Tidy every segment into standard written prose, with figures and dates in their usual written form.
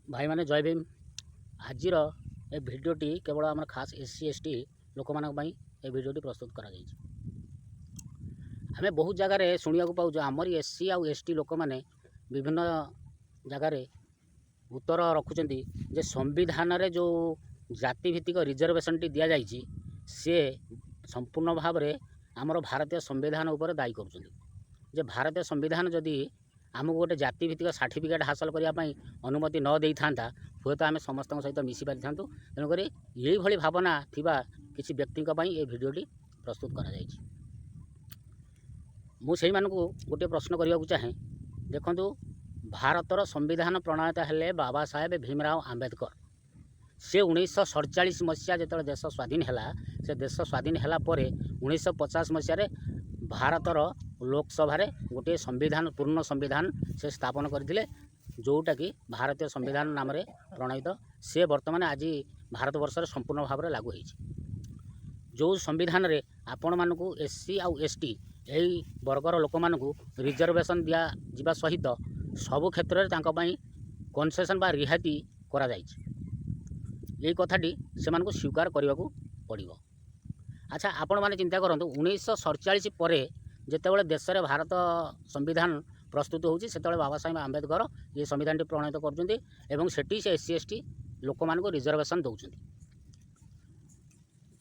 ଭାଇମାନେ, ଜୟ ଭୀମ। ଆଜିର ଏ ଭିଡ଼ିଓଟି କେବଳ ଆମର ଖାସ୍ ଏସ୍ ସି, ଏସ୍ ଟି ଲୋକମାନଙ୍କ ପାଇଁ ଏ ଭିଡ଼ିଓଟି ପ୍ରସ୍ତୁତ କରାଯାଇଛି। ଆମେ ବହୁତ ଜାଗାରେ ଶୁଣିବାକୁ ପାଉଛୁ, ଆମରି ଏସ୍ ସି ଆଉ ଏସ୍ ଟି ଲୋକମାନେ ବିଭିନ୍ନ ଜାଗାରେ ଉତ୍ତର ରଖୁଛନ୍ତି ଯେ ସମ୍ବିଧାନରେ ଯେଉଁ ଜାତିଭିତ୍ତିକ ରିଜର୍ଭେସନ୍ଟି ଦିଆଯାଇଛି, ସିଏ ସମ୍ପୂର୍ଣ୍ଣ ଭାବରେ ଆମର ଭାରତୀୟ ସମ୍ବିଧାନ ଉପରେ ଦାୟୀ କରୁଛନ୍ତି ଯେ ଭାରତୀୟ ସମ୍ବିଧାନ ଯଦି ଆମକୁ ଗୋଟେ ଜାତିଭିତ୍ତିକ ସାର୍ଟିଫିକେଟ୍ ହାସଲ କରିବା ପାଇଁ ଅନୁମତି ନ ଦେଇଥାନ୍ତା, ହୁଏତ ଆମେ ସମସ୍ତଙ୍କ ସହିତ ମିଶି ପାରିଥାନ୍ତୁ। ତେଣୁକରି ଏଇଭଳି ଭାବନା ଥିବା କିଛି ବ୍ୟକ୍ତିଙ୍କ ପାଇଁ ଏ ଭିଡ଼ିଓଟି ପ୍ରସ୍ତୁତ କରାଯାଇଛି। ମୁଁ ସେଇମାନଙ୍କୁ ଗୋଟିଏ ପ୍ରଶ୍ନ କରିବାକୁ ଚାହେଁ। ଦେଖନ୍ତୁ, ଭାରତର ସମ୍ବିଧାନ ପ୍ରଣୟତା ହେଲେ ବାବା ସାହେବ ଭୀମରାଓ ଆମ୍ବେଦକର। ସେ 1947 ମସିହା ଯେତେବେଳେ ଦେଶ ସ୍ୱାଧୀନ ହେଲା, ସେ ଦେଶ ସ୍ୱାଧୀନ ହେଲା ପରେ 1950 ମସିହାରେ ଭାରତର ଲୋକସଭାରେ ଗୋଟିଏ ସମ୍ବିଧାନ, ପୂର୍ଣ୍ଣ ସମ୍ବିଧାନ ସେ ସ୍ଥାପନ କରିଥିଲେ, ଯେଉଁଟାକି ଭାରତୀୟ ସମ୍ବିଧାନ ନାମରେ ପ୍ରଣୟିତ। ସେ ବର୍ତ୍ତମାନ ଆଜି ଭାରତବର୍ଷରେ ସମ୍ପୂର୍ଣ୍ଣ ଭାବରେ ଲାଗୁ ହୋଇଛି, ଯେଉଁ ସମ୍ବିଧାନରେ ଆପଣମାନଙ୍କୁ ଏସ୍ ସି ଆଉ ଏସ୍ ଟି ଏଇ ବର୍ଗର ଲୋକମାନଙ୍କୁ ରିଜର୍ଭେସନ୍ ଦିଆଯିବା ସହିତ ସବୁ କ୍ଷେତ୍ରରେ ତାଙ୍କ ପାଇଁ କନସେସନ୍ ବା ରିହାତି କରାଯାଇଛି। ଏଇ କଥାଟି ସେମାନଙ୍କୁ ସ୍ୱୀକାର କରିବାକୁ ପଡ଼ିବ। ଆଚ୍ଛା, ଆପଣମାନେ ଚିନ୍ତା କରନ୍ତୁ, 1947 ପରେ ଯେତେବେଳେ ଦେଶରେ ଭାରତ ସମ୍ବିଧାନ ପ୍ରସ୍ତୁତ ହେଉଛି, ସେତେବେଳେ ବାବା ସାହେବ ଆମ୍ବେଦକର ଏ ସମ୍ବିଧାନଟି ପ୍ରଣୟତ କରୁଛନ୍ତି ଏବଂ ସେଠି ସେ ଏସ୍ ସି, ଏସ୍ ଟି ଲୋକମାନଙ୍କୁ ରିଜର୍ଭେସନ୍ ଦେଉଛନ୍ତି।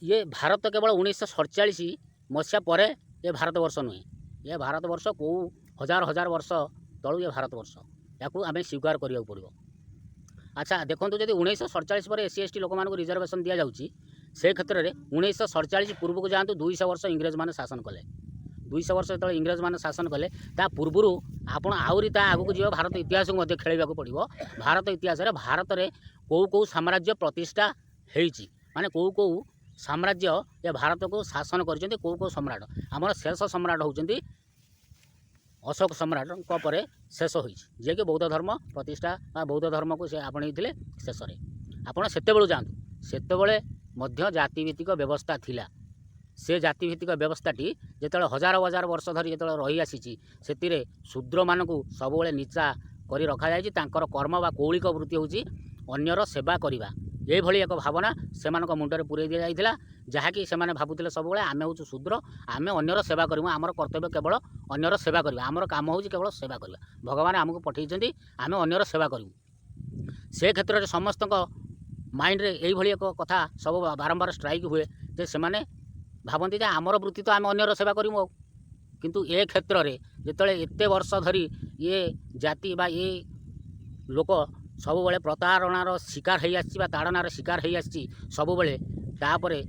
ଇଏ ଭାରତ କେବଳ 1947 ମସିହା ପରେ ଏ ଭାରତବର୍ଷ ନୁହେଁ। ଏ ଭାରତବର୍ଷ କେଉଁ ହଜାର ହଜାର ବର୍ଷ ତଳୁ ଏ ଭାରତବର୍ଷ, ୟାକୁ ଆମେ ସ୍ୱୀକାର କରିବାକୁ ପଡ଼ିବ। ଆଚ୍ଛା ଦେଖନ୍ତୁ, ଯଦି 1947 ପରେ ଏସ୍ ସି, ଏସ୍ ଟି ଲୋକମାନଙ୍କୁ ରିଜର୍ଭେସନ୍ ଦିଆଯାଉଛି, ସେ କ୍ଷେତ୍ରରେ 1947 ପୂର୍ବକୁ ଯାଆନ୍ତୁ। 200 ବର୍ଷ ଇଂରେଜମାନେ ଶାସନ କଲେ। 200 ବର୍ଷ ଯେତେବେଳେ ଇଂରେଜମାନେ ଶାସନ କଲେ, ତା ପୂର୍ବରୁ ଆପଣ ଆହୁରି ତା ଆଗକୁ ଯିବ, ଭାରତ ଇତିହାସକୁ ମଧ୍ୟ ଖେଳିବାକୁ ପଡ଼ିବ। ଭାରତ ଇତିହାସରେ ଭାରତରେ କେଉଁ କେଉଁ ସାମ୍ରାଜ୍ୟ ପ୍ରତିଷ୍ଠା ହେଇଛି, ମାନେ କେଉଁ କେଉଁ ସାମ୍ରାଜ୍ୟ ଏ ଭାରତକୁ ଶାସନ କରିଛନ୍ତି, କେଉଁ କେଉଁ ସମ୍ରାଟ। ଆମର ଶେଷ ସମ୍ରାଟ ହେଉଛନ୍ତି ଅଶୋକ ସମ୍ରାଟଙ୍କ ପରେ ଶେଷ ହୋଇଛି, ଯିଏକି ବୌଦ୍ଧ ଧର୍ମ ପ୍ରତିଷ୍ଠା ବା ବୌଦ୍ଧ ଧର୍ମକୁ ସେ ଆପଣେଇଥିଲେ ଶେଷରେ। ଆପଣ ସେତେବେଳୁ ଯାଆନ୍ତୁ, ସେତେବେଳେ ମଧ୍ୟ ଜାତିଭିତ୍ତିକ ବ୍ୟବସ୍ଥା ଥିଲା। ସେ ଜାତିଭିତ୍ତିକ ବ୍ୟବସ୍ଥାଟି ଯେତେବେଳେ ହଜାର ହଜାର ବର୍ଷ ଧରି ଯେତେବେଳେ ରହିଆସିଛି, ସେଥିରେ ଶୂଦ୍ରମାନଙ୍କୁ ସବୁବେଳେ ନିଚା କରି ରଖାଯାଇଛି। ତାଙ୍କର କର୍ମ ବା କୌଳିକ ବୃତ୍ତି ହେଉଛି ଅନ୍ୟର ସେବା କରିବା। ଏଇଭଳି ଏକ ଭାବନା ସେମାନଙ୍କ ମୁଣ୍ଡରେ ପୂରେଇ ଦିଆଯାଇଥିଲା, ଯାହାକି ସେମାନେ ଭାବୁଥିଲେ ସବୁବେଳେ, ଆମେ ହେଉଛୁ ଶୂଦ୍ର, ଆମେ ଅନ୍ୟର ସେବା କରିବୁ, ଆମର କର୍ତ୍ତବ୍ୟ କେବଳ ଅନ୍ୟର ସେବା କରିବା, ଆମର କାମ ହେଉଛି କେବଳ ସେବା କରିବା, ଭଗବାନ ଆମକୁ ପଠେଇଛନ୍ତି, ଆମେ ଅନ୍ୟର ସେବା କରିବୁ। ସେ କ୍ଷେତ୍ରରେ ସମସ୍ତଙ୍କ ମାଇଣ୍ଡରେ ଏଇଭଳି ଏକ କଥା ସବୁ ବାରମ୍ବାର ଷ୍ଟ୍ରାଇକ୍ ହୁଏ ଯେ ସେମାନେ ଭାବନ୍ତି ଯେ ଆମର ବୃତ୍ତି ତ ଆମେ ଅନ୍ୟର ସେବା କରିବୁ। ଆଉ କିନ୍ତୁ ଏ କ୍ଷେତ୍ରରେ ଯେତେବେଳେ ଏତେ ବର୍ଷ ଧରି ଇଏ ଜାତି ବା ଏ ଲୋକ ସବୁବେଳେ ପ୍ରତାରଣାର ଶିକାର ହେଇ ଆସିଛି ବା ତାଡ଼ନାର ଶିକାର ହେଇ ଆସିଛି ସବୁବେଳେ, ତାପରେ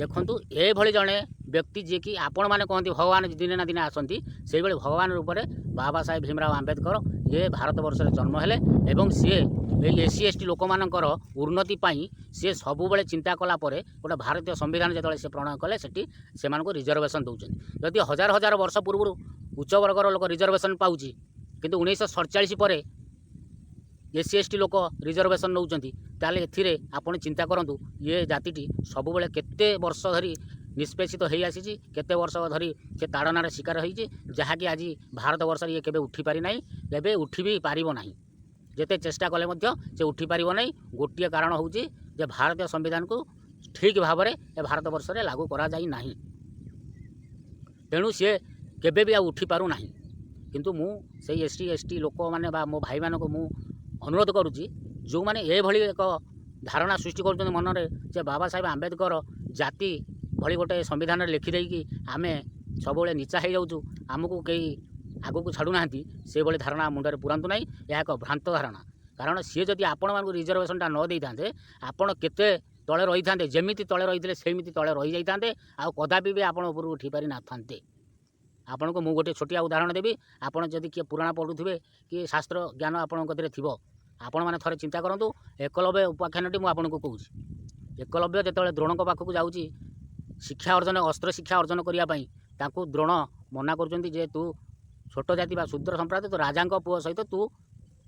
ଦେଖନ୍ତୁ, ଏଭଳି ଜଣେ ବ୍ୟକ୍ତି ଯିଏକି ଆପଣମାନେ କହନ୍ତି ଭଗବାନ ଦିନେ ନା ଦିନେ ଆସନ୍ତି, ସେଇଭଳି ଭଗବାନ ରୂପରେ ବାବା ସାହେବ ଭୀମରାଓ ଆମ୍ବେଦକର ଇଏ ଭାରତବର୍ଷରେ ଜନ୍ମ ହେଲେ ଏବଂ ସିଏ ଏଇ ଏସ୍ ସି, ଏସ୍ ଟି ଲୋକମାନଙ୍କର ଉନ୍ନତି ପାଇଁ ସିଏ ସବୁବେଳେ ଚିନ୍ତା କଲା ପରେ ଗୋଟେ ଭାରତୀୟ ସମ୍ବିଧାନ ଯେତେବେଳେ ସେ ପ୍ରଣୟନ କଲେ, ସେଠି ସେମାନଙ୍କୁ ରିଜର୍ଭେସନ୍ ଦେଉଛନ୍ତି। ଯଦି ହଜାର ହଜାର ବର୍ଷ ପୂର୍ବରୁ ଉଚ୍ଚ ବର୍ଗର ଲୋକ ରିଜର୍ଭେସନ୍ ପାଉଛି, କିନ୍ତୁ 1947 ପରେ ଏସ୍ ସି, ଏସ୍ ଟି ଲୋକ ରିଜର୍ଭେସନ୍ ନେଉଛନ୍ତି, ତାହେଲେ ଏଥିରେ ଆପଣ ଚିନ୍ତା କରନ୍ତୁ, ଇଏ ଜାତିଟି ସବୁବେଳେ କେତେ ବର୍ଷ ଧରି ନିଷ୍ପେଷିତ ହେଇ ଆସିଛି, କେତେ ବର୍ଷ ଧରି ସେ ତାଡ଼ନାର ଶିକାର ହେଇଛି, ଯାହାକି ଆଜି ଭାରତବର୍ଷରେ ଇଏ କେବେ ଉଠିପାରି ନାହିଁ, ଏବେ ଉଠି ବି ପାରିବ ନାହିଁ। ଯେତେ ଚେଷ୍ଟା କଲେ ମଧ୍ୟ ସେ ଉଠିପାରିବ ନାହିଁ। ଗୋଟିଏ କାରଣ ହେଉଛି ଯେ ଭାରତୀୟ ସମ୍ବିଧାନକୁ ଠିକ୍ ଭାବରେ ଏ ଭାରତବର୍ଷରେ ଲାଗୁ କରାଯାଇ ନାହିଁ। ତେଣୁ ସିଏ କେବେ ବି ଆଉ ଉଠିପାରୁନାହିଁ। କିନ୍ତୁ ମୁଁ ସେଇ ଏସ୍ ସି, ଏସ୍ ଟି ଲୋକମାନେ ବା ମୋ ଭାଇମାନଙ୍କୁ ମୁଁ ଅନୁରୋଧ କରୁଛି, ଯେଉଁମାନେ ଏଭଳି ଏକ ଧାରଣା ସୃଷ୍ଟି କରୁଛନ୍ତି ମନରେ ଯେ ବାବା ସାହେବ ଆମ୍ବେଦକର ଜାତି ଭଳି ଗୋଟେ ସମ୍ବିଧାନରେ ଲେଖିଦେଇକି ଆମେ ସବୁବେଳେ ନିଚା ହେଇଯାଉଛୁ, ଆମକୁ କେହି ଆଗକୁ ଛାଡ଼ୁନାହାନ୍ତି, ସେଭଳି ଧାରଣା ମୁଣ୍ଡରେ ପୁରାନ୍ତୁ ନାହିଁ। ଏହା ଏକ ଭ୍ରାନ୍ତ ଧାରଣା। କାରଣ ସିଏ ଯଦି ଆପଣମାନଙ୍କୁ ରିଜର୍ଭେସନଟା ନ ଦେଇଥାନ୍ତେ, ଆପଣ କେତେ ତଳେ ରହିଥାନ୍ତେ। ଯେମିତି ତଳେ ରହିଥିଲେ, ସେମିତି ତଳେ ରହିଯାଇଥାନ୍ତେ ଆଉ କଦାପି ବି ଆପଣ ଉପରକୁ ଉଠି ପାରିନଥାନ୍ତେ। ଆପଣଙ୍କୁ ମୁଁ ଗୋଟିଏ ଛୋଟିଆ ଉଦାହରଣ ଦେବି। ଆପଣ ଯଦି କିଏ ପୁରାଣ ପଢ଼ୁଥିବେ କି ଶାସ୍ତ୍ର ଜ୍ଞାନ ଆପଣଙ୍କ କତିରେ ଥିବ, ଆପଣମାନେ ଥରେ ଚିନ୍ତା କରନ୍ତୁ। ଏକଲବ୍ୟ ଉପାଖ୍ୟାନଟି ମୁଁ ଆପଣଙ୍କୁ କହୁଛି। ଏକଲବ୍ୟ ଯେତେବେଳେ ଦ୍ରୋଣଙ୍କ ପାଖକୁ ଯାଉଛି ଶିକ୍ଷା ଅର୍ଜନ, ଅସ୍ତ୍ର ଶିକ୍ଷା ଅର୍ଜନ କରିବା ପାଇଁ, ତାଙ୍କୁ ଦ୍ରୋଣ ମନା କରୁଛନ୍ତି ଯେ ତୁ ଛୋଟ ଜାତି ବା ଶୂଦ୍ର ସମ୍ପ୍ରଦାୟ, ତୁ ରାଜାଙ୍କ ପୁଅ ସହିତ ତୁ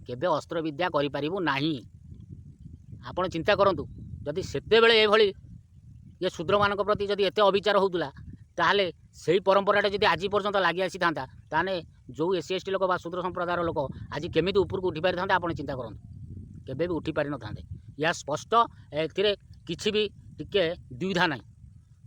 କେବେ ଅସ୍ତ୍ର ବିଦ୍ୟା କରିପାରିବୁ ନାହିଁ। ଆପଣ ଚିନ୍ତା କରନ୍ତୁ, ଯଦି ସେତେବେଳେ ଏଭଳି ଇଏ ଶୂଦ୍ରମାନଙ୍କ ପ୍ରତି ଯଦି ଏତେ ଅବିଚାର ହେଉଥିଲା, ତାହେଲେ ସେଇ ପରମ୍ପରାଟା ଯଦି ଆଜି ପର୍ଯ୍ୟନ୍ତ ଲାଗି ଆସିଥାନ୍ତା, ତାହେଲେ ଯେଉଁ ଏସ୍ ସି, ଏସ୍ ଟି ଲୋକ ବା ଶୂଦ୍ର ସମ୍ପ୍ରଦାୟର ଲୋକ ଆଜି କେମିତି ଉପରକୁ ଉଠି ପାରିଥାନ୍ତେ? ଆପଣ ଚିନ୍ତା କରନ୍ତୁ। କେବେ ବି ଉଠି ପାରିନଥାନ୍ତେ। ଏହା ସ୍ପଷ୍ଟ, ଏଥିରେ କିଛି ବି ଟିକେ ଦ୍ୱିଧା ନାହିଁ।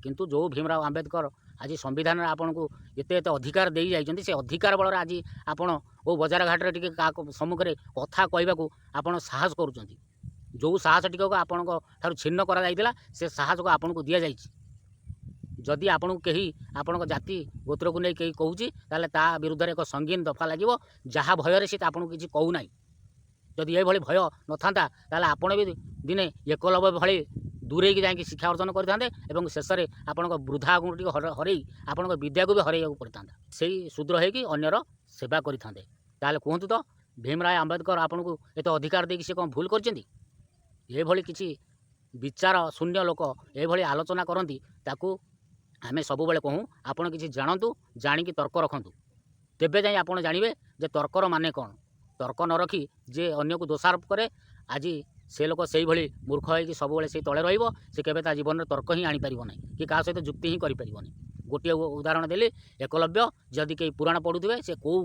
କିନ୍ତୁ ଯେଉଁ ଭୀମରାଓ ଆମ୍ବେଦକର ଆଜି ସମ୍ବିଧାନରେ ଆପଣଙ୍କୁ ଏତେ ଏତେ ଅଧିକାର ଦେଇ ଯାଇଛନ୍ତି, ସେ ଅଧିକାର ବଳରେ ଆଜି ଆପଣ କେଉଁ ବଜାର ଘାଟରେ ଟିକେ କାହା ସମ୍ମୁଖରେ କଥା କହିବାକୁ ଆପଣ ସାହସ କରୁଛନ୍ତି। ଯେଉଁ ସାହସ ଟିକକ ଆପଣଙ୍କ ଠାରୁ ଛିନ୍ନ କରାଯାଇଥିଲା, ସେ ସାହସକୁ ଆପଣଙ୍କୁ ଦିଆଯାଇଛି। ଯଦି ଆପଣଙ୍କୁ କେହି ଆପଣଙ୍କ ଜାତି ଗୋତ୍ରକୁ ନେଇ କେହି କହୁଛି, ତାହେଲେ ତା ବିରୁଦ୍ଧରେ ଏକ ସଙ୍ଗୀନ ଦଫା ଲାଗିବ, ଯାହା ଭୟରେ ସେ ଆପଣଙ୍କୁ କିଛି କହୁନାହିଁ। ଯଦି ଏଭଳି ଭୟ ନଥାନ୍ତା, ତାହେଲେ ଆପଣ ବି ଦିନେ ଏକଲବ୍ୟ ଭଳି ଦୂରେଇକି ଯାଇକି ଶିକ୍ଷା ଅର୍ଜନ କରିଥାନ୍ତେ ଏବଂ ଶେଷରେ ଆପଣଙ୍କ ବୃଦ୍ଧା ଆଗକୁ ଟିକେ ହରେଇ ଆପଣଙ୍କ ବିଦ୍ୟାକୁ ବି ହରେଇବାକୁ ପଡ଼ିଥାନ୍ତା। ସେଇ ଶୂଦ୍ର ହେଇକି ଅନ୍ୟର ସେବା କରିଥାନ୍ତେ। ତାହେଲେ କୁହନ୍ତୁ ତ, ଭୀମରାୟ ଆମ୍ବେଦକର ଆପଣଙ୍କୁ ଏତେ ଅଧିକାର ଦେଇକି ସେ କ'ଣ ଭୁଲ କରିଛନ୍ତି? ଏଭଳି କିଛି ବିଚାର ଶୂନ୍ୟ ଲୋକ ଏଭଳି ଆଲୋଚନା କରନ୍ତି। ତାକୁ ଆମେ ସବୁବେଳେ କହୁ, ଆପଣ କିଛି ଜାଣନ୍ତୁ, ଜାଣିକି ତର୍କ ରଖନ୍ତୁ, ତେବେ ଯାଇ ଆପଣ ଜାଣିବେ ଯେ ତର୍କର ମାନେ କ'ଣ। ତର୍କ ନ ରଖି ଯେ ଅନ୍ୟକୁ ଦୋଷାରୋପ କରେ, ଆଜି ସେ ଲୋକ ସେଇଭଳି ମୂର୍ଖ ହେଇକି ସବୁବେଳେ ସେଇ ତଳେ ରହିବ। ସେ କେବେ ତା ଜୀବନରେ ତର୍କ ହିଁ ଆଣିପାରିବ ନାହିଁ କି କାହା ସହିତ ଯୁକ୍ତି ହିଁ କରିପାରିବନି। ଗୋଟିଏ ଉଦାହରଣ ଦେଲି, ଏକଲବ୍ୟ। ଯଦି କେହି ପୁରାଣ ପଢ଼ୁଥିବେ, ସେ କେଉଁ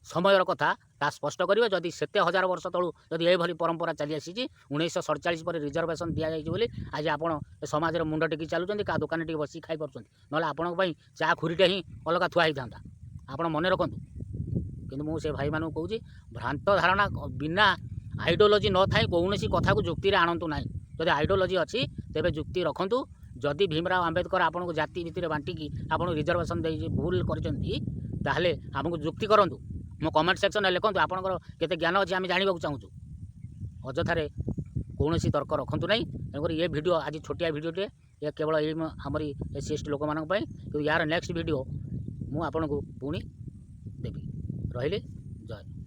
ସମୟର କଥା ତାହା ସ୍ପଷ୍ଟ କରିବେ। ଯଦି ସେତେ ହଜାର ବର୍ଷ ତଳୁ ଯଦି ଏଭଳି ପରମ୍ପରା ଚାଲି ଆସିଛି, 1947 ପରେ ରିଜର୍ଭେସନ୍ ଦିଆଯାଇଛି ବୋଲି ଆଜି ଆପଣ ଏ ସମାଜରେ ମୁଣ୍ଡ ଟେକି ଚାଲୁଛନ୍ତି, କାହା ଦୋକାନରେ ଟିକେ ବସିକି ଖାଇପାରୁଛନ୍ତି। ନହେଲେ ଆପଣଙ୍କ ପାଇଁ ଚା ଖୁରିଟା ହିଁ ଅଲଗା ଥୁଆ ହେଇଥାନ୍ତା। ଆପଣ ମନେ ରଖନ୍ତୁ। କିନ୍ତୁ ମୁଁ ସେ ଭାଇମାନଙ୍କୁ କହୁଛି, ଭ୍ରାନ୍ତ ଧାରଣା ବିନା ଆଇଡ଼ିଓଲୋଜି ନଥାଇ କୌଣସି କଥାକୁ ଯୁକ୍ତିରେ ଆଣନ୍ତୁ ନାହିଁ। ଯଦି ଆଇଡ଼ିଓଲୋଜି ଅଛି, ତେବେ ଯୁକ୍ତି ରଖନ୍ତୁ। ଯଦି ଭୀମରାଓ ଆମ୍ବେଦକର ଆପଣଙ୍କୁ ଜାତି ଭିତରେ ବାଣ୍ଟିକି ଆପଣଙ୍କୁ ରିଜର୍ଭେସନ୍ ଦେଇ ଭୁଲ କରିଛନ୍ତି, ତାହେଲେ ଆମକୁ ଯୁକ୍ତି କରନ୍ତୁ, ମୋ କମେଣ୍ଟ ସେକ୍ସନରେ ଲେଖନ୍ତୁ। ଆପଣଙ୍କର କେତେ ଜ୍ଞାନ ଅଛି, ଆମେ ଜାଣିବାକୁ ଚାହୁଁଛୁ। ଅଯଥାରେ କୌଣସି ତର୍କ ରଖନ୍ତୁ ନାହିଁ। ତେଣୁକରି ଏ ଭିଡ଼ିଓ ଆଜି ଛୋଟିଆ ଭିଡ଼ିଓଟିଏ, ଏ କେବଳ ଏଇ ଆମରି ଏସ୍ ସି, ଏସ୍ ଟି ଲୋକମାନଙ୍କ ପାଇଁ। କିନ୍ତୁ ୟାର ନେକ୍ସଟ ଭିଡ଼ିଓ ମୁଁ ଆପଣଙ୍କୁ ପୁଣି ଦେବି। ରହିଲି, ଜୟ।